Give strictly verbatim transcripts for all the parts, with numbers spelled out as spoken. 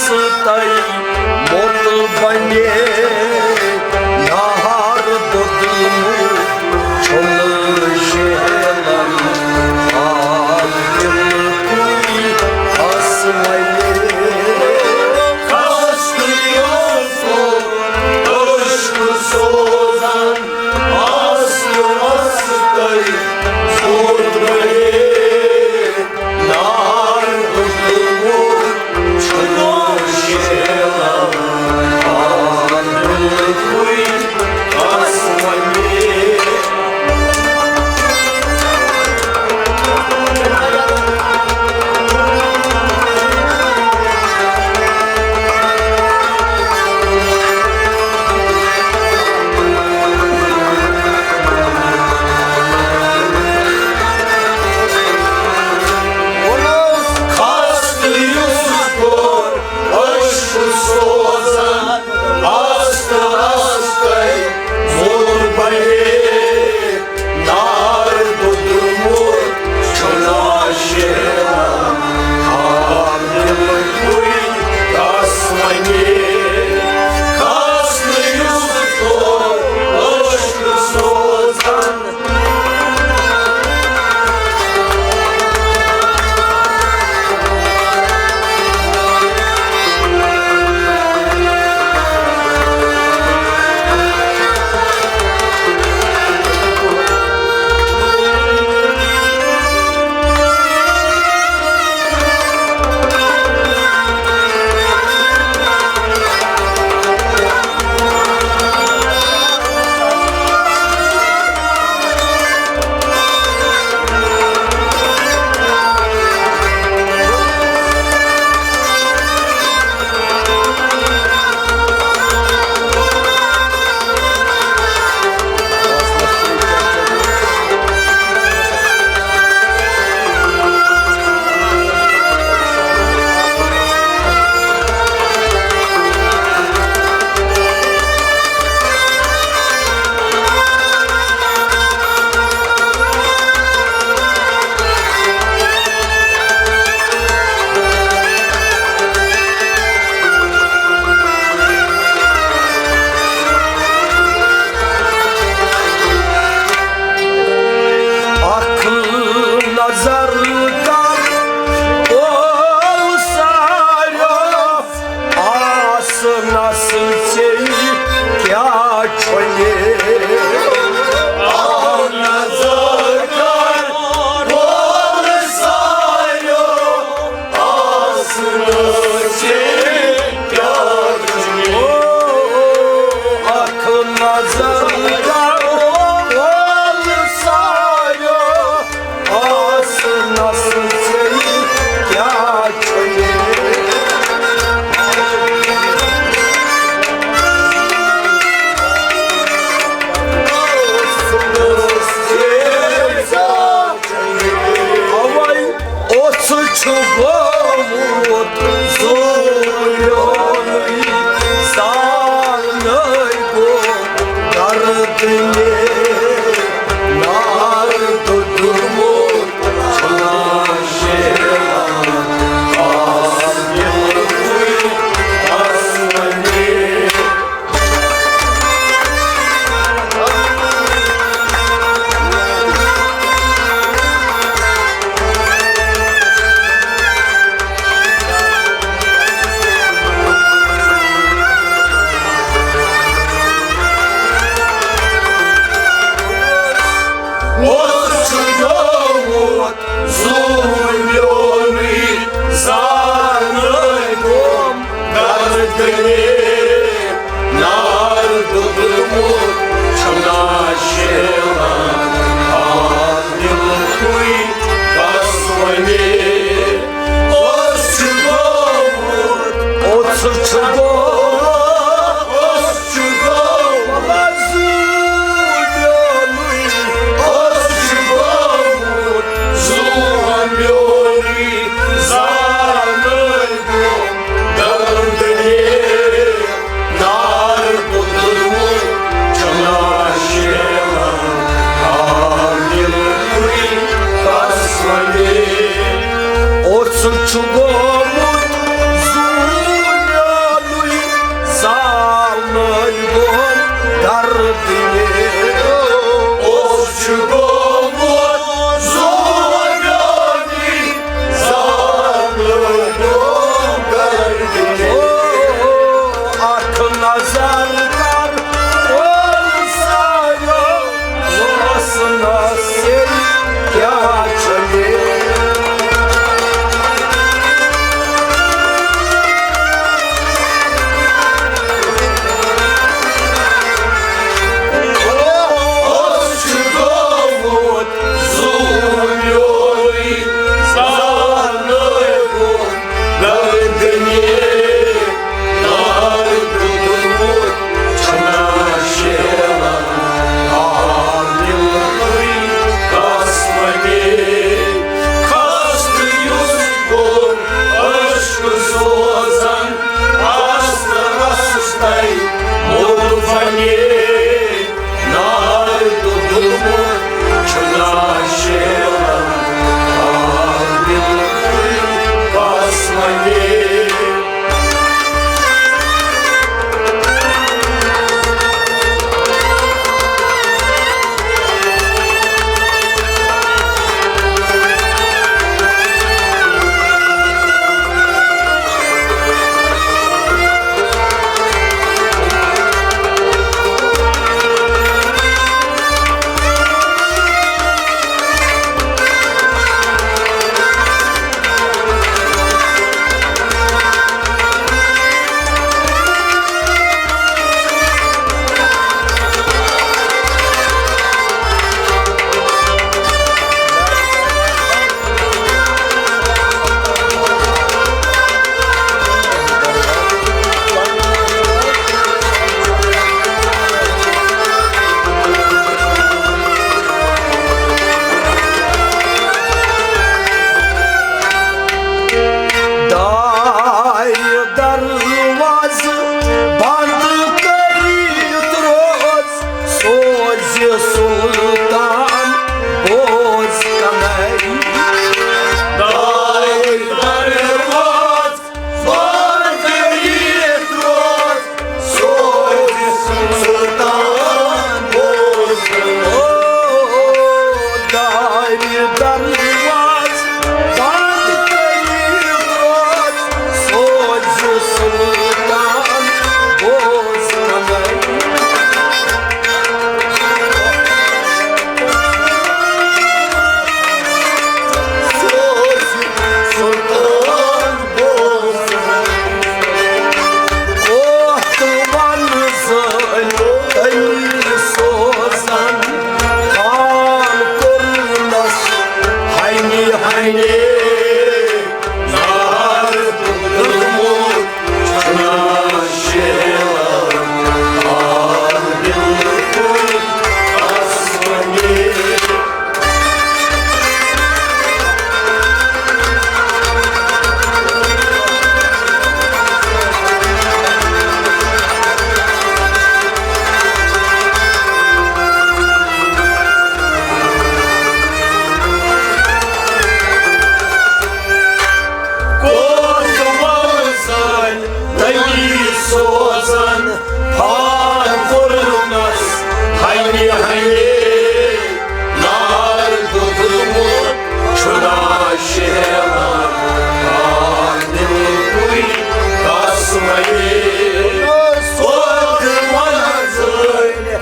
تۄہہِ موٚت بنے، نار دوٚدمُت چھُنہٕ شیلن۔ آ، دِلکُے آسمانے۔ خستہٕ یوسُف عشق سوزان، آستہٕ آستَے زوٗر بنے۔ نار بُجلمُت چھُنہٕ شیلن، آ، دِلکُے آسمانے۔ خستہٕ یوسُف عشق سوزان، آستہٕ آستَے زوٗر بنے۔ نار دوٚدمُت چھُنہٕ شیلن، آ، دِلکُے آسمانے۔ خستہٕ یوسُف عشق سوزان۔ اکھ نظر کر اول ساریو، آسنس ژے کیٛاہ چھُنہِ؟ اکھ نظر کر اول ساریو، آسنس ژے کیٛاہ چھُنہِ؟ اکھ نظر کر اول ساریو، آسنس ژے کیٛاہ چھُنہِ؟ اوے اوس چھُ گوٚمُت زوٗریونُے، زانَے گوٚو دردِ نار تہٕ دوٚدمُت چھُنہٕ شیلن۔ آ، دِلکُے آسمانے۔ اوس چھُ گوٚمُت زوٗریونُے، زانَے گوٚو دردِ نار تہٕ دوٚدمُت چھُنہٕ شیلن۔ آ، دِلکُے آسمانے۔ اوس چھُ گوٚمُت، اوس چھُ گوٚمُت، اوس چھُ گوٚمُت زوٗریونُے، اوس چھُ گوٚمُت زوٗریونُے، زانَے گوٚو دردِ نار تہٕ دوٚدمُت چھُنہٕ شیلن۔ آ، دِلکُے آسمانے۔ اوس چھُ گوٚمُت زوٗریونُے، تٔمی سوزن پھان کوٚرنس ہنہِ ہنہِ۔ نار دیُتمُت چھُنا شیران، پھان دِمہٕ کُے تس وَنہِ۔ کوٚت وَنہٕ ژٕ؟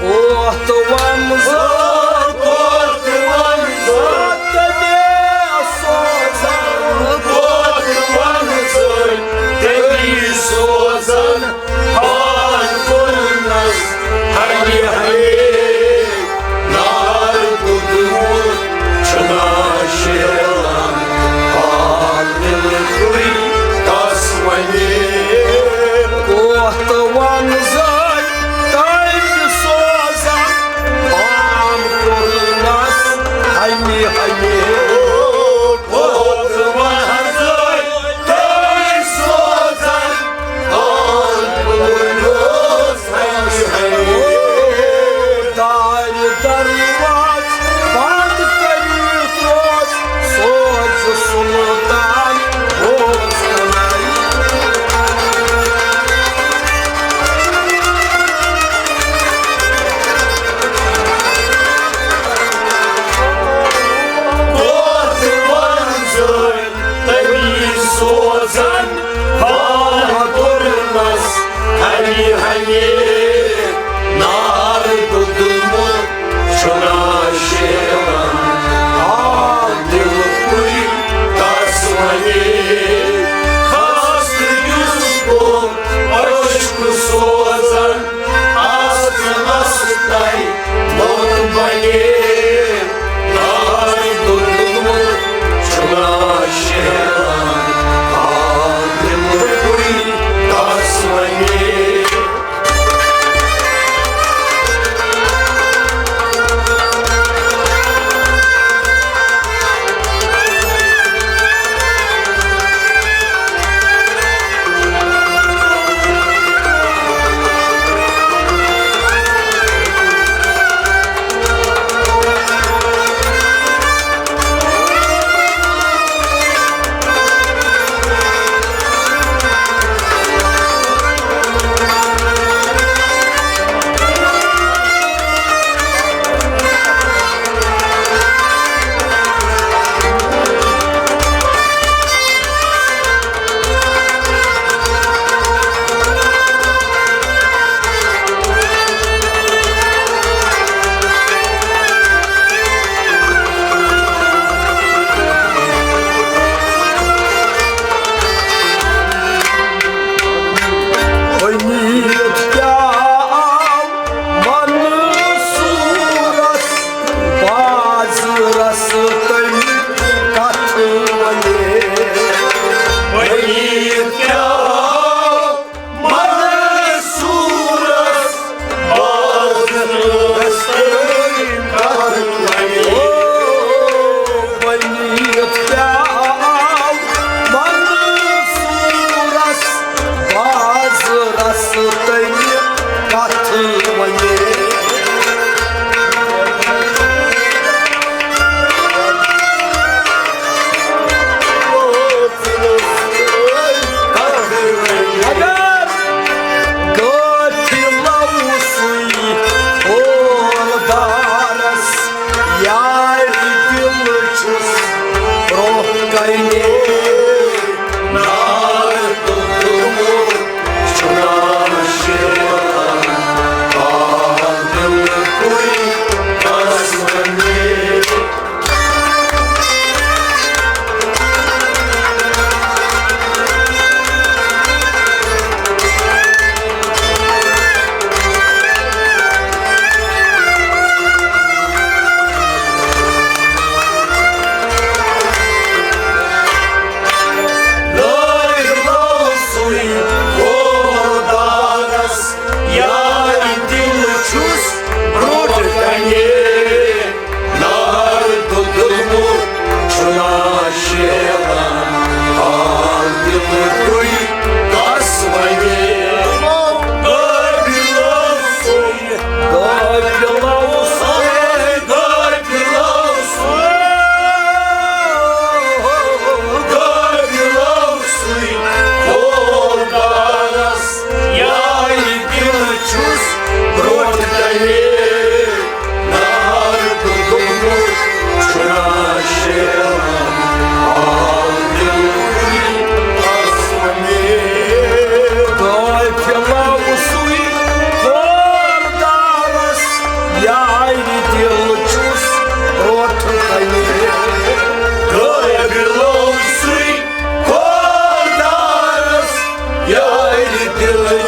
کوٚت وَنہٕ ژٕ؟ کوٚت وَنہٕ ژٕ؟ تٔمی سوزن کوٚت وَنہٕ ژٕ؟ تٔمی سوزن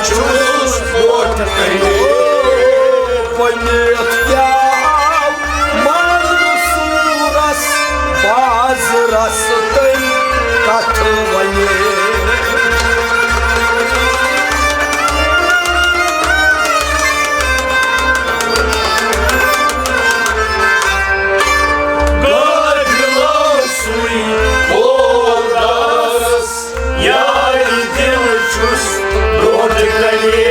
چھُس برٛونٛٹھ کنہِ۔ ؤنِتھ کیٛاہ آو منصوٗرس بازرس تٔمۍ کتھٕ ونہِ؟ غٲفِل اوسُے خۄداس یارِ دِل چھُس برٛونٛٹھ کنہِ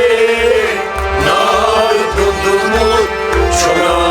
نار دیُتمُت چھُنہ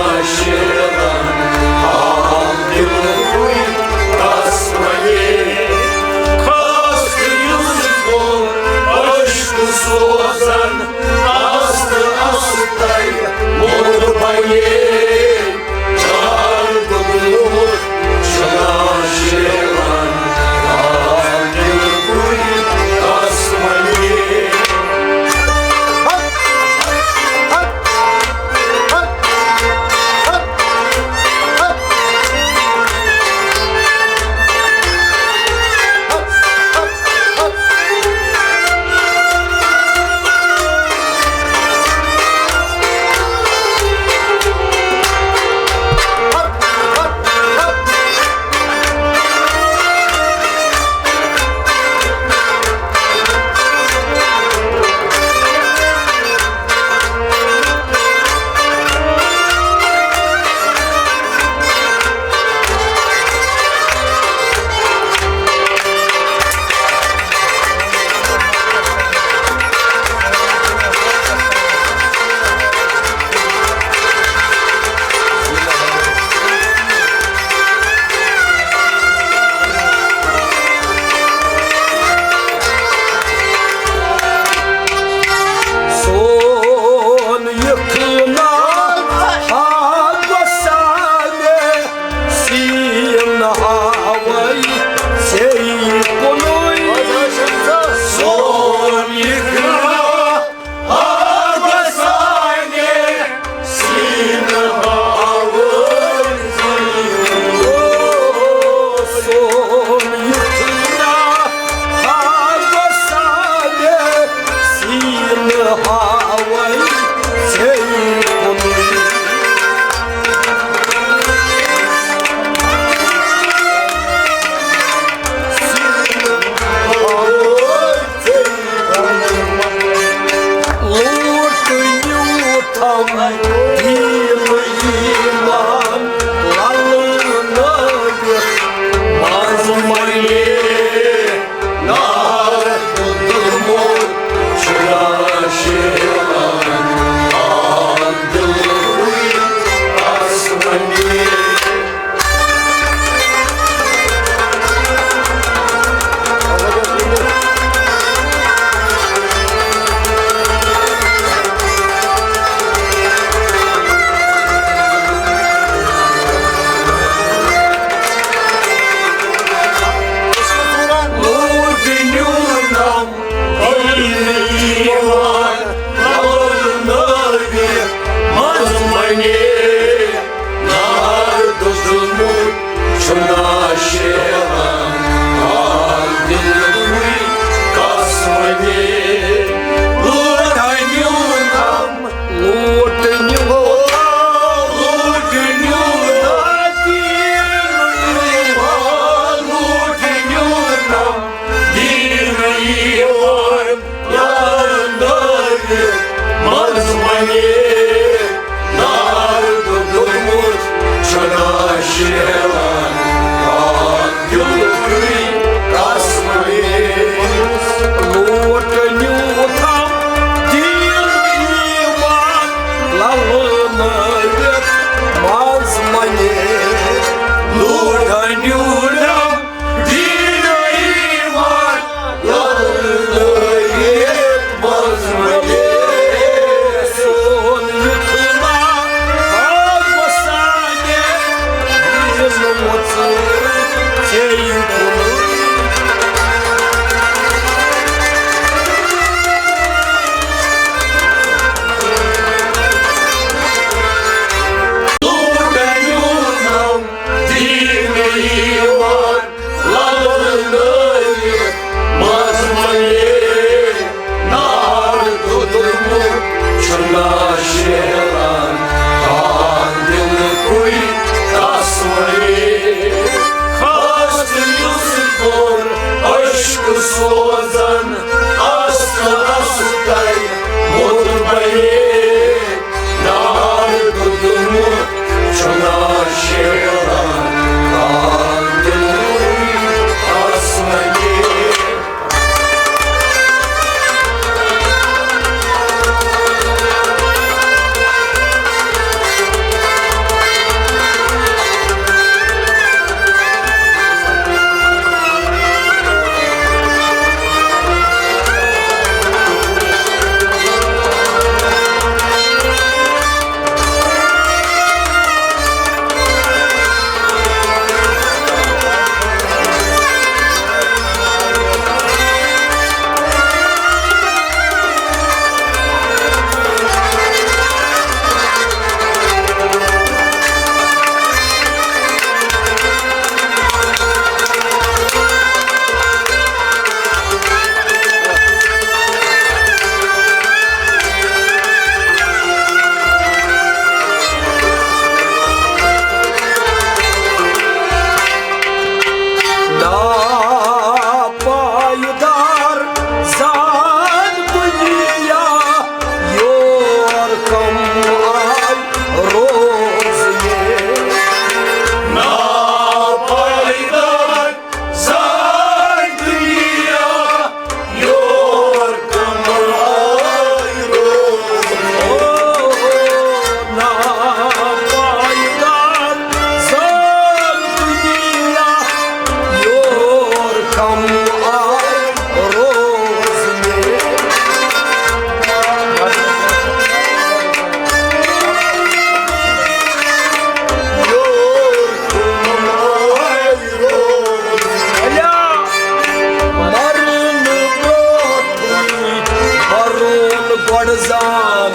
زان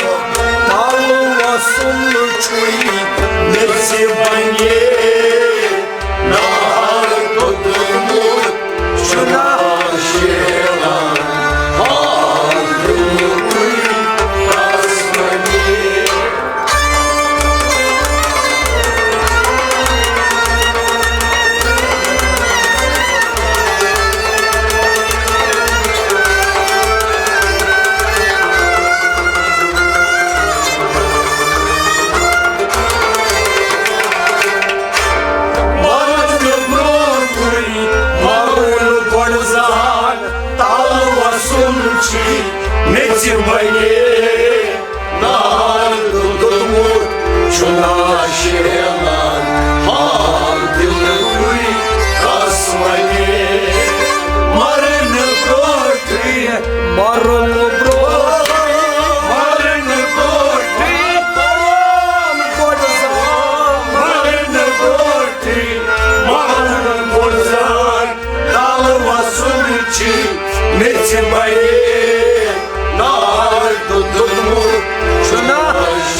تَل وَسُن چھُے میٚژِ بَنے نار توٚتمُت چھُنا شیران حال دِلُکُے آسمانی۔ مرنہٕ برونٛٹھٕے مَرُن گۄڈٕ زان، تَل وَسُن چھُے میٚژِ بَنے نار توٚتمُت چھُنا شیران حال دِلُکُے آسمانی۔ مرنہٕ برونٛٹھٕے، مرنہٕ برونٛٹھٕے، مرنہٕ برونٛٹھٕے، مَرُن گۄڈٕ زان، مرنہٕ برونٛٹھٕے مَرُن گۄڈٕ زان، تَل وَسُن چھُے میٚژِ بَنے نار توٚتمُت چھُنا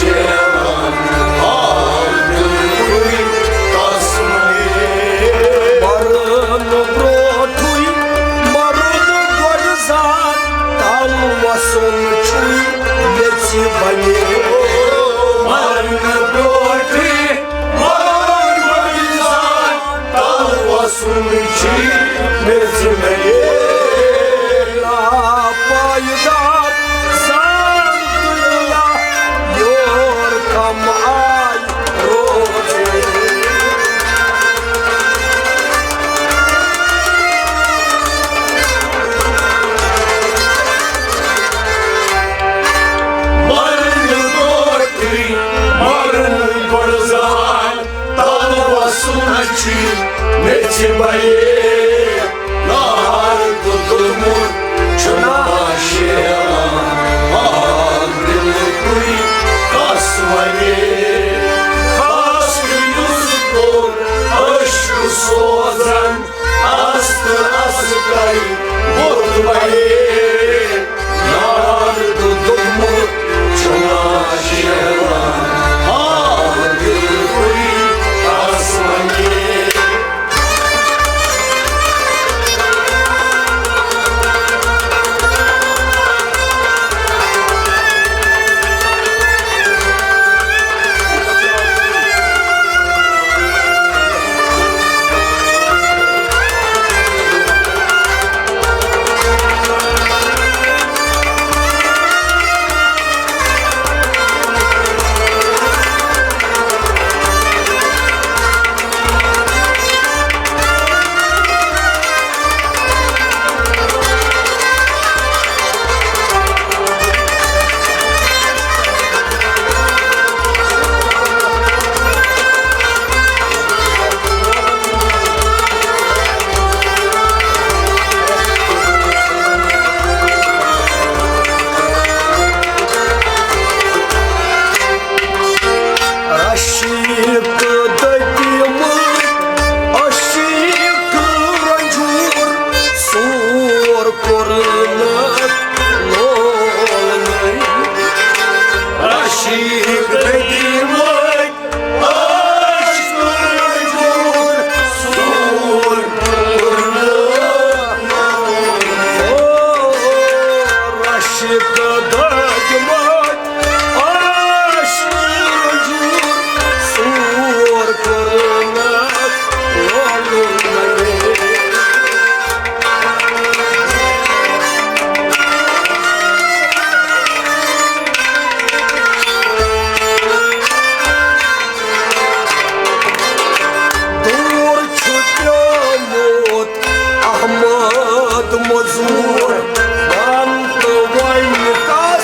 شیران حال دِلُکُے آسمانی۔ مَرنہٕ برونٛٹھٕے مَرُن گۄڈٕ زان، تَل وَسُن چھُے میٚژِ بَنے۔ مَرنہٕ برونٛٹھٕے مَرُن گۄڈٕ زان، تَل وَسُن چھُے میٚژِ بَنے۔ لا پایدار زان دُنیا یور کم آے روزے۔ مَرنہٕ برونٛٹھٕے مَرُن گۄڈٕ زان، تَل وَسُن چھُے میٚژِ بَنے نار توٚتمُت چھُنا شیران حال دِلُکُے کَس وَنے۔ خاص یُس کوٚر عشق سوزن، اَس تہٕ اَس کَرِ بُتھ بَنے۔ نار توٚتمُت چھُنا شیران حال دِلُکُے آسمانی۔ عشیٖق دٔدیٖمٕتۍ، عشیٖق رنجور، سور کوٚرنَکھ لولنَے۔ عشیٖق دٔدیٖمٕتۍ، عشیٖق رنجور، سور کوٚرنَکھ لولنَے۔ او، عشیٖق دٔدیٖمٕتۍ، دوٗر چھُ پیومُت احمد مزور، وَن تہٕ وۄنۍ کَر